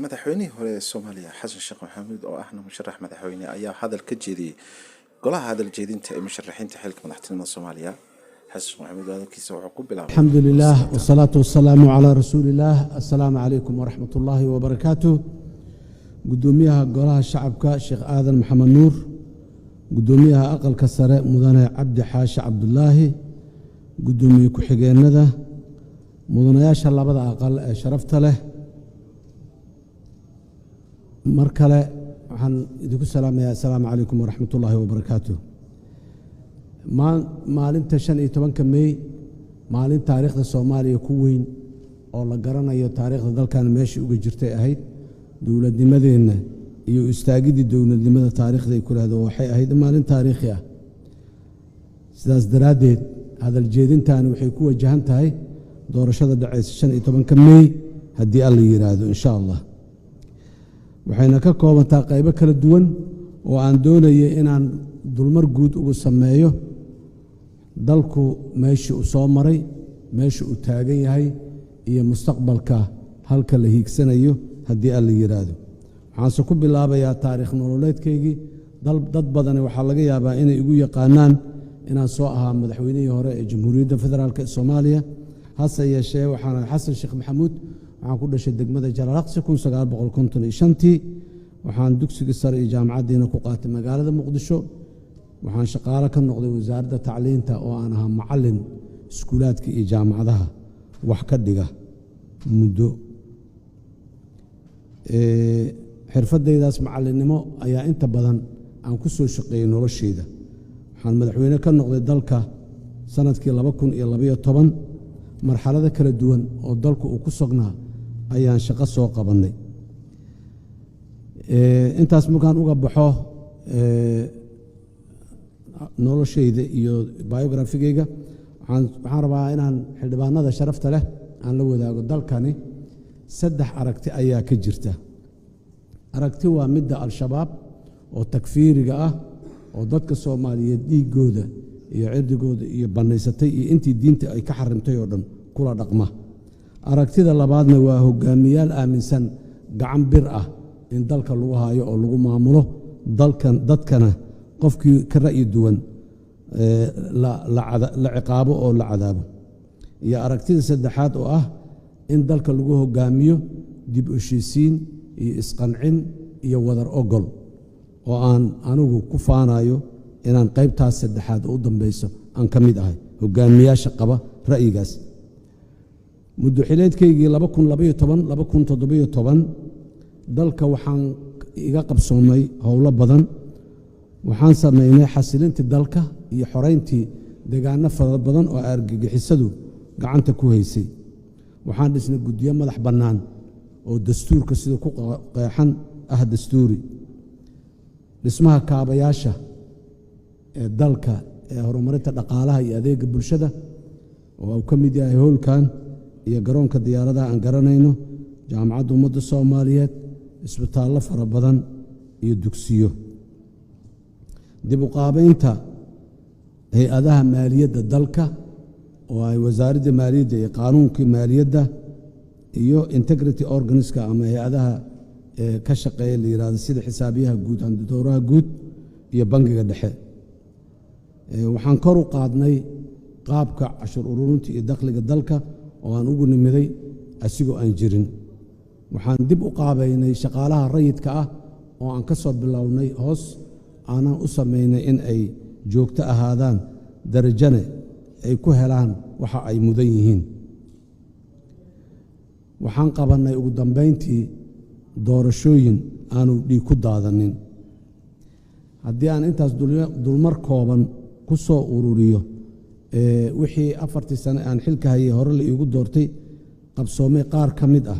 Madaxweynihii hore ee Soomaaliya, Xasan Sheekh Maxamuud, oo ahna musharax madaxweyne, ayaa hadal ka jeediyey golaha hadal jeedinta ee musharaxiinta xilka madaxtinimada Soomaaliya. Xasan Sheekh Maxamuud hadalkiisa wuxuu ku bilaabay الحمد لله والصلاة والسلام على رسول الله. السلام عليكم ورحمة الله وبركاته. Gudoomiyaha Golaha Shacabka, Sheekh Aadan Maxamed Nuur, Gudoomiyaha Aqalka Sare, Mudane Cabdi Xaashi Cabdulaahi, Gudoomiye ku-xigeenada, mudanayaasha labada aqal ee sharafta leh, mar kale waxaan idinku salaamayaa assalaamu calaykum waraxmat ullaahi wabarakaatu. Maalinta 15-ka Mey, maalin taariikhda Soomaaliya ku weyn oo la garanayo taariikhda dalkan meeshai uga jirtay ahayd, dowladnimadeenna iyo istaagidii dowladnimada taariikhda ay ku lahdo, waxay ahayd maalin taariikhi ah. Sidaas daraaddeed, hadal jeedintaani waxay ku wajahan tahay doorashada dhacaysa 15-ka Mey, haddii Alla yidhaahdo, insha Allah. Waxayna ka koobantaa qaybo kala duwan oo aan doonayay inaan dulmar guud ugu sameeyo dalku meeshii uu soo maray, meesha uu taagan yahay iyo mustaqbalka halka la hiigsanayo, haddii Alla yidhaahdo. Waxaanse ku bilaabayaa taariikh nololeedkaygii. Dad badani waxaa laga yaabaa inay igu yaqaanaan inaan soo ahaa madaxweynihii hore ee Jamhuuriyadda Federaalk ee Soomaaliya. Hase yeeshee, waxaan Xasan Sheekh Maxamuud, waxaan ku dhashay degmada Jalalaqsi 1955-tii. Waxaan dugsigii sare iyo jaamacaddiina ku qaatay magaalada Muqdisho. Waxaan shaqaalo ka noqday Wasaaradda Tacliinta oo aan ahaa macallin iskuulaadka iyo jaamacadaha wax ka dhiga muddo. Xirfaddaydaas macallinnimo ayaa inta badan aan ku soo shaqeeyey noloshayda. Waxaan madaxweyne ka noqday dalka sanadkii 2012. Marxalado kala duwan oo dalku uu ku sugnaa ayaan shaqo soo qabannay. Intaas markaan uga baxo noloshayda iyo biography-gayga, waxaan rabaa inaan xildhibaanada sharafta leh aan la wadaago dalkani saddex aragti ayaa ka jirta. Aragti waa midda Al-Shabaab oo takfiiriga ah, oo dadka Soomaaliyeed dhiiggooda iyo cirdigooda iyo bannaysatay iyo intii diinta ay ka xarimtay oo dhan kula dhaqma. Aragtida labaadna waa hogaamiyaal aaminsan gacan bir ah in dalka lagu haayo oo lagu maamulo dalkan, dadkana qofkii ka ra'yi duwan la ciqaabo oo la cadaabo. Iyo aragtida saddexaad oo ah in dalka lagu hogaamiyo dib u heshiisiin iyo isqancin iyo wadar ogol, oo aan anigu ku faanayo inaan qaybtaas saddexaad oo u dambayso aan ka mid ahay hogaamiyaasha qaba ra'yigaas. Muddo xileedkaygii 2012, 2017 dalka waxaan iga qabsoomay howlo badan. Waxaan samaynay xasilintii dalka iyo xorayntii deegaano fara badan oo argagixisadu gacanta ku haysay. Waxaan dhisnay guddiyo madax bannaan oo dastuurka sida ku qeexan ah dastuuri. Dhismaha kaabayaasha ee dalka ee horumarinta dhaqaalaha iyo adeega bulshada, oo uu ka mid yahay hoolkan iyo garoonka diyaaradaha aan garanayno, Jaamacadda Ummadda Soomaaliyeed, isbitaallo fara badan iyo dugsiyo. Dib u qaabaynta hay-adaha maaliyadda dalka, oo ay Wasaaradda Maaliyadda iyo qaanuunkii maaliyadda iyo integrity organs-ka ama hay-adaha ka shaqeeya la yidhahdo, sida xisaabiyaha guud, handidowraha guud iyo Bangiga Dhexe. Waxaan kor u qaadnay qaabka cashuur ururinta iyo dakhliga dalka oo aan ugu nimiday asigoo aan jirin. Waxaan dib u qaabaynay shaqaalaha rayidka ah oo aan ka soo bilownay hoos, aanan u samaynay in ay joogto ahaadaan, darajane ay ku helaan waxa ay mudan yihiin. Waxaan qabannay ugu dambayntii doorashooyin aanu dhiig ku daadanin. Haddii aan intaas dulmar kooban ku soo ururiyo wixii 4-tii sane aan xilka hayay hore la iigu doortay qabsoomay qaar ka mid ah,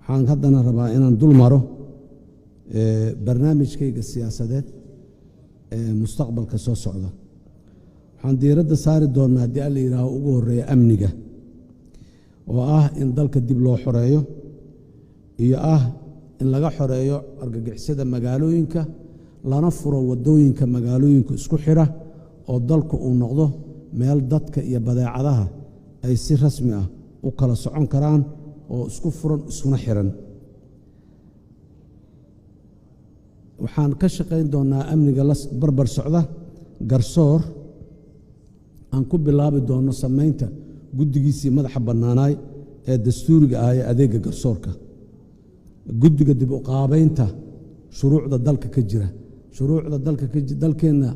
waxaan haddana rabaa inaan dul maro barnaamijkayga siyaasadeed ee mustaqbalka soo socda. Waxaan diiradda saari doonnaa, haddii Alla yidhaaho, ugu horreeya amniga, oo ah in dalka dib loo xoreeyo, iyo ah in laga xoreeyo argagixisada magaalooyinka, lana furo waddooyinka magaalooyinka isku xidha, oo dalku uu noqdo meel dadka iyo badeecadaha ay si rasmi ah u kala socon karaan. oo isku furan iskuna xiran. Waxaan ka shaqayn doonnaa amniga la barbar socda garsoor aan ku bilaabi doonno samaynta guddigiisii madaxa bannaanaay ee dastuuriga ah ee adeegga garsoorka, guddiga dib u qaabaynta shuruucda dalka ka jira. Shuruucda dalka dalkeenna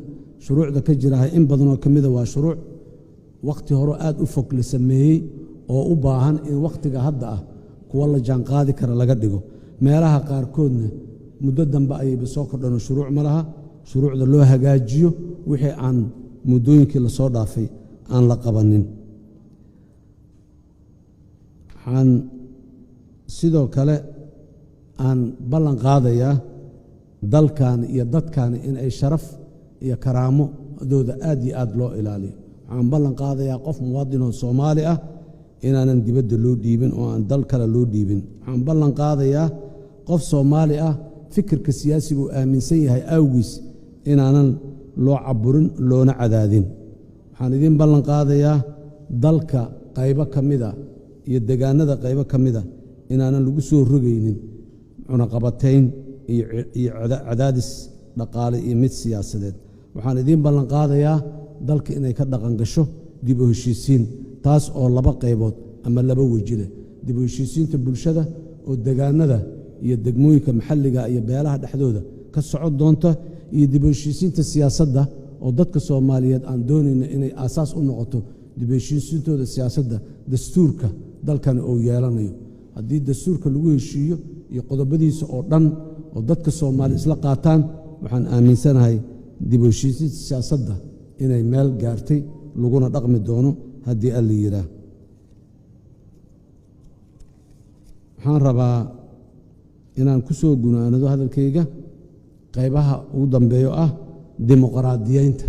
shuruucda ka jiraah in badanoo ka mida waa shuruuc wakhti hore aad u fog la sameeyey oo u baahan in wakhtiga hadda ah kuwa la jaanqaadi kara laga dhigo. Meelaha qaarkoodna muddo dambe ayayba soo kordhanoo shuruuc ma laha, shuruucda loo hagaajiyo wixii aan muddooyinkii lasoo dhaafay aan la qabanin. Waxaan sidoo kale aan ballan qaadayaa dalkan iyo dadkan in ay sharaf iyo karaamadooda aad iyo aad loo ilaaliyo. Waxaan ballan qaadayaa qof muwaadinoo Soomaali ah inaanan dibadda loo dhiibin oo aan dal kale loo dhiibin. Waxaan ballan qaadayaa qof Soomaali ah fikirka siyaasiga uu aaminsan yahay awgiis inaanan loo caburin loona cadaadin. Waxaan idiin ballan qaadayaa dalka qaybo ka mida iyo degaanada qaybo ka mida inaanan lagu soo rogaynin cunaqabatayn iyo cadaadis dhaqaale iyo mid siyaasadeed. Waxaan idiin ballan qaadayaa dalka inay ka dhaqan gasho dib u heshiisiin, taas oo laba qaybood ama laba weji leh: dib u heshiisiinta bulshada oo degaanada iyo degmooyinka maxalliga iyo beelaha dhexdooda ka socon doonta, iyo dib u heshiisiinta siyaasadda oo dadka Soomaaliyeed aan doonayna inay aasaas u noqoto dib u heshiisiintooda siyaasadda dastuurka dalkani uu yeelanayo. Haddii dastuurka lagu heshiiyo iyo qodobadiisa oo dhan oo dadka Soomaaliya isla qaataan, waxaan aaminsanahay dib u heshiisiinta siyaasadda inay meel gaartay laguna dhaqmi doono haddii Alla yidhaah. Waxaan rabaa inaan ku soo gunaanado hadalkayga qaybaha ugu dambeeyo ah dimuqraadiyeynta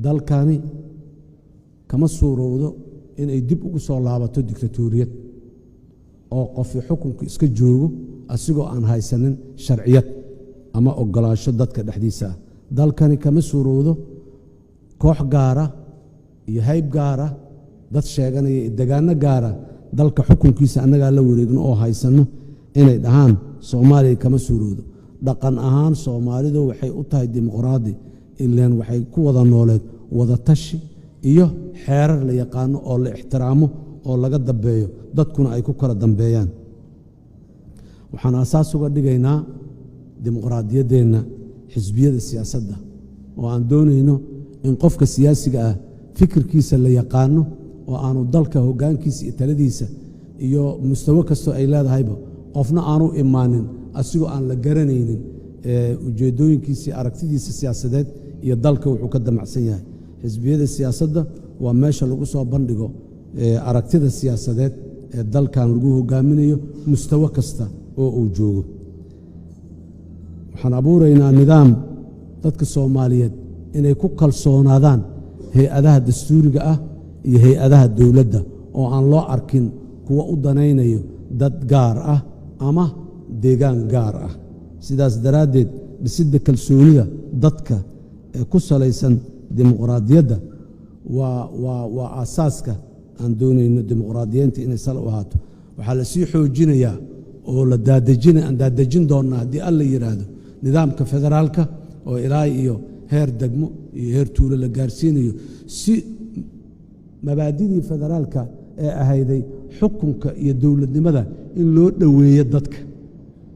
dalkani. Kama suurowdo inay dib ugu soo laabato dictatoriyad oo qofi xukunka iska joogo asigoo aan haysanin sharciyad ama oggolaansho dadka dhexdiisa ah. Dalkani kama suurowdo koox gaara iyo hayb gaara, dad sheeganaya iyo degaano gaara dalka xukunkiisa annagaa la wareegno oo haysanno inay dhahaan. Soomaaliya kama suurowdo. Dhaqan ahaan Soomaalidu waxay u tahay dimuqraadi, ilaan waxay ku wada nooleed wada tashi iyo xeerar la yaqaano oo la ixtiraamo oo laga dambeeyo, dadkuna ay ku kala dambeeyaan. Waxaan aasaas uga dhigaynaa dimuqraadiyaddeenna xisbiyada siyaasadda oo aan doonayno in qofka siyaasiga ah fikirkiisa la yaqaano oo aanu dalka hoggaankiisa iyo taladiisa iyo mustawo kastoo ay leedahayba qofna aanu imaanin asigoo aan la garanaynin ujeeddooyinkiisa iyo aragtidiisa siyaasadeed iyo dalka wuxuu ka damacsan yahay. Xisbiyada siyaasadda waa meesha lagu soo bandhigo aragtida siyaasadeed ee dalkan lagu hogaaminayo mustawo kasta oo uu joogo. Waxaan abuuraynaa nidaam dadka Soomaaliyeed inay ku kalsoonaadaan hay-adaha dastuuriga ah iyo hay-adaha dowladda oo aan loo arkin kuwa u danaynayo dad gaar ah ama deegaan gaar ah. Sidaas daraaddeed, dhisidda kalsoonida dadka ee ku salaysan dimuqraadiyadda waa aasaaska aan doonayno dimuqraadiyeynta inay sal u ahaato. Waxaa la sii xoojinayaa oo la daadejina aan daadejin doonnaa haddii Alla yidhaahdo nidaamka federaalka oo ilaa iyo heer degmo iyo heer tuulo la gaarsiinayo, si mabaadidii federaalka ee ahayday xukunka iyo dowladnimada in loo dhoweeyo dadka,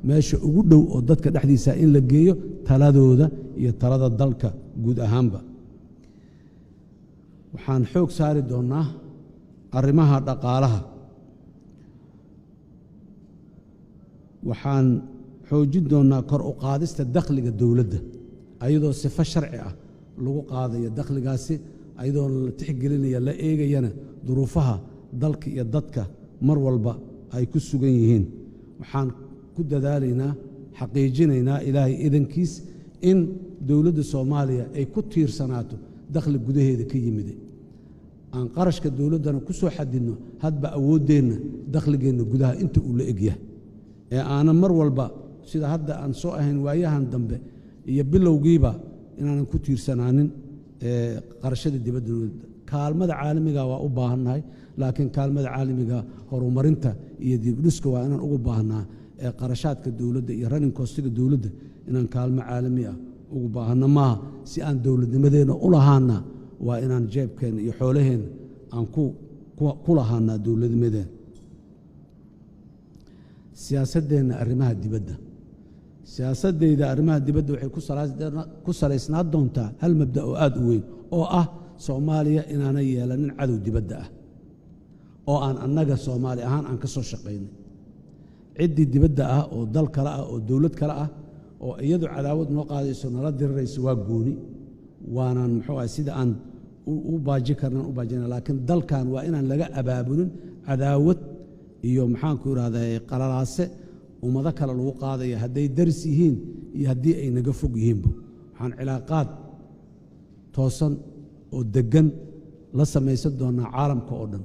meesha ugu dhow oo dadka dhexdiisa in la geeyo taladooda iyo talada dalka guud ahaanba. Waxaan xoog saari doonnaa arrimaha dhaqaalaha. Waxaan xoojin doonnaa kor u qaadista dakhliga dowladda ayadoo sifo sharci ah lagu qaadayo dakhligaasi, ayadoo la tixgelinaya la eegayana duruufaha dalka iyo dadka mar walba ay ku sugan yihiin. Waxaan ku dadaalaynaa, xaqiijinaynaa Ilaahay idankiis in dowladda Soomaaliya ay ku tiirsanaato dakhli gudaheeda ka yimide, aan qarashka dowladdana ku soo xadidno hadba awooddeenna dakhligeenna gudaha inta uu la egyahay, ee aanan mar walba sida hadda aan soo ahayn waayahan dambe iyo bilowgiiba inaanan ku tiirsanaanin qarashada dibadda. Kaalmada caalamiga waa u baahannahay, laakiin kaalmada caalamiga horumarinta iyo dibdhiska waa inaan ugu baahnaa ee qarashaadka dowladda iyo running costiga dowladda inaan kaalmo caalami ah ugu baahanno maaha. Si aan dowladnimadeenna u lahaana waa inaan jeebkeenna iyo xoolaheenna aan ku lahaanaa dowladnimadeenna. Siyaasaddeenna arrimaha dibadda, siyaasaddayda arrimaha dibadda waxay ku salaysnaa doontaa hal mabda oo aad u weyn oo ah Soomaaliya inaanay yeelanin cadow dibadda ah oo aan annaga Soomaali ahaan aan ka soo shaqaynay. Ciddii dibadda ah oo dal kale ah oo dowlad kale ah oo iyadu cadaawad noo qaadayso, nala dirirayso, waa gooni, waanaan muxuu ahay sida aan u baaji karnaan u baajina. Laakiin dalkan waa inaan laga abaabulin cadaawad iyo, maxaanku idhahdaa, qalalaase ummado kale lagu qaadaya, hadday daris yihiin iyo haddii ay naga fog yihiinba. Waxaan cilaaqaad toosan oo deggan la samaysan doonaa caalamka oo dhan,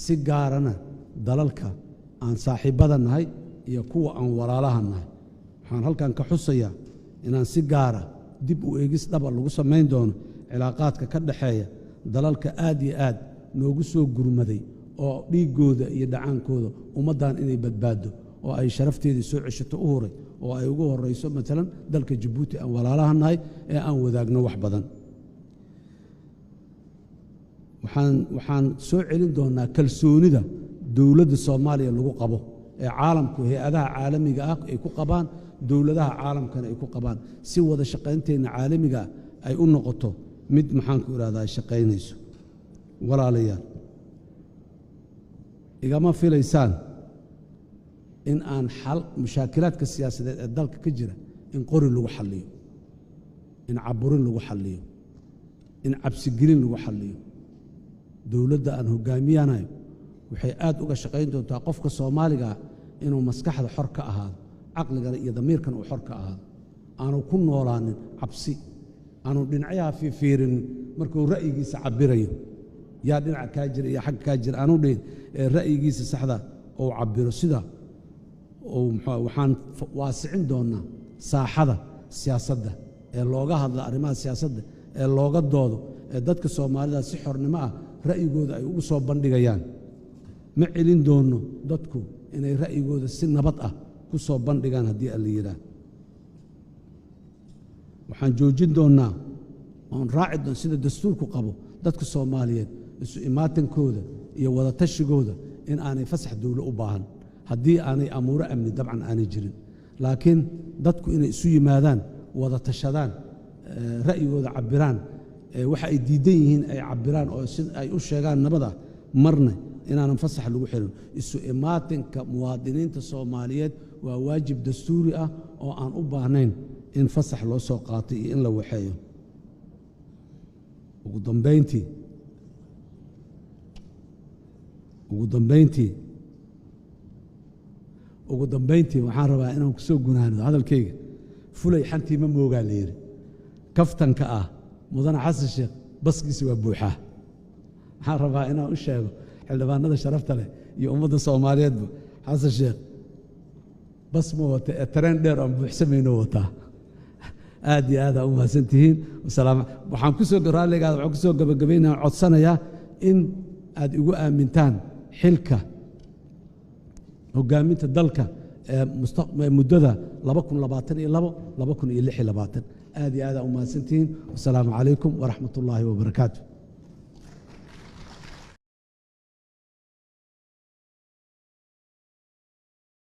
si gaarana dalalka aan saaxiibbada nahay iyo kuwa aan walaalaha nahay. Waxaan halkan ka xusayaa inaan si gaara dib u eegis dhaba lagu samayn doono cilaaqaadka ka dhaxeeya dalalka aad iyo aad noogu soo gurmaday oo dhiiggooda iyo dhacaankooda ummaddan inay badbaaddo oo ay sharafteedii soo ceshato u huray, oo ay ugu horrayso maalan dalka Jabuuti aan walaalaha nahay ee aan wadaagno wax badan. Waxaan soo celin doonaa kalsoonida dowladda Soomaaliya lagu qabo ee caalamku, hay-adaha caalamiga ah ay ku qabaan, dowladaha caalamkana ay ku qabaan, si wada shaqaynteenna caalamiga ah ay u noqoto mid, maxaanku idhahdaa, shaqaynayso. Walaalayaal, igama filaysaan in aan xal mushaakilaadka siyaasadeed ee dalka ka jira in qori lagu xalliyo, in caburin lagu xalliyo, in cabsigelin lagu xalliyo. Dowladda aan hoggaamiyanayo waxay aad uga shaqayn doontaa qofka Soomaaligaa inuu maskaxda xor ka ahaado, caqligana iyo damiirkana uu xor ka ahaado, aanu ku noolaanin cabsi, aanu dhinacyaha fiifiirinin markuu ra'yigiisa cabbirayo, yaa dhinaca kaa jira iyo xagga kaa jira aanu dhihin, ee ra'yigiisa saxda uu cabbiro. Sida waxaan waasicin doonaa saaxada siyaasadda ee looga hadla arrimaha siyaasadda, ee looga doodo, ee dadka Soomaalida si xornimo ah ra'yigooda ay ugu soo bandhigayaan. Ma celin doonno dadku inay ra'yigooda si nabad ah ku soo bandhigaan haddii alla yidhaah. Waxaan joojin doonnaa oon raaci doon sida dastuurku qabo dadka Soomaaliyeed isu imaatankooda iyo wadatashigooda in aanay fasax dowlo u baahan, haddii aanay amuuro amni dabcan aanay jirin, laakiin dadku inay isu yimaadaan, wada tashadaan, ra'yigooda cabbiraan, waxa ay diidan yihiin ay cabbiraan oo si ay u sheegaan nabada, marna inaanan fasax lagu xirin. Isu imaatinka muwaadiniinta Soomaaliyeed waa waajib dastuuri ah oo aan u baahnayn in fasax loo soo qaatay iyo in la waxeeyo. Ugu dambayntii waxaan rabaa inaan ku soo gunaanido hadalkayga. Fulay xantii ma moogaa la yidhi. Kaftanka ah mudane Xasan Sheekh baskiisa waa buuxaa. Waxaan rabaa inaan u sheego xildhibaanada sharafta leh iyo ummadda Soomaaliyeedba, Xasan Sheekh bas ma wata ee tareen dheer aan buuxsamayno wataa. Aad iyo aad aa u mahadsan tihiin. Waxaan ku soo raalligaada, waxaan ku soo gabagabaynaya, codsanayaa in aad igu aamintaan xilka hoggaaminta dalka ee muddada 2022, 2026. Aad iyo aad aa u mahadsantihiin. Wasalaamu calaykum waraxmat ullaahi wabarakaatu.